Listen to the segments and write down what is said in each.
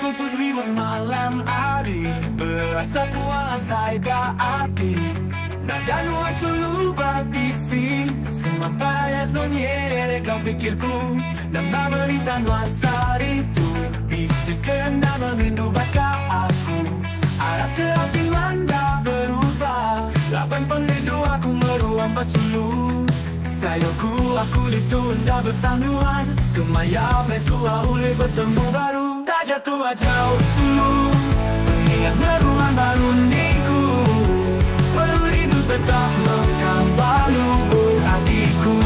Puput ribut malam ari Berasa puang asai ba ati Nada nuan sulu ba tisi Semampai as nonyere kau pikirku Nama berita nuan saritu Bisi ke enda merindu baka aku Arap ke ati nuan enda berubah Laban pengerindu aku meruan ba sulu Sayau ku aku ditu enda betanuan Kemaya meh tua ulih betemu baru Taja tua jauh sulu Pengingat meruan ba rundingku Pengerindu tetap mengkang ba lubuk atiku.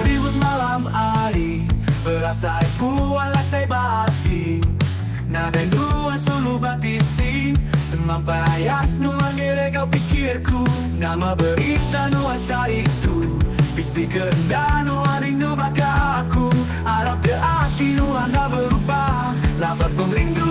Ribut malam ari Berasai puan lasai ba ati Nadai nuan sulu ba tisi Semampai ayas nuan diregau pikirku Nama berita nuan saritu Bisi ke enda nuan rindu baka aku Arap ke ati nuan enda berubah Laban pengerindu.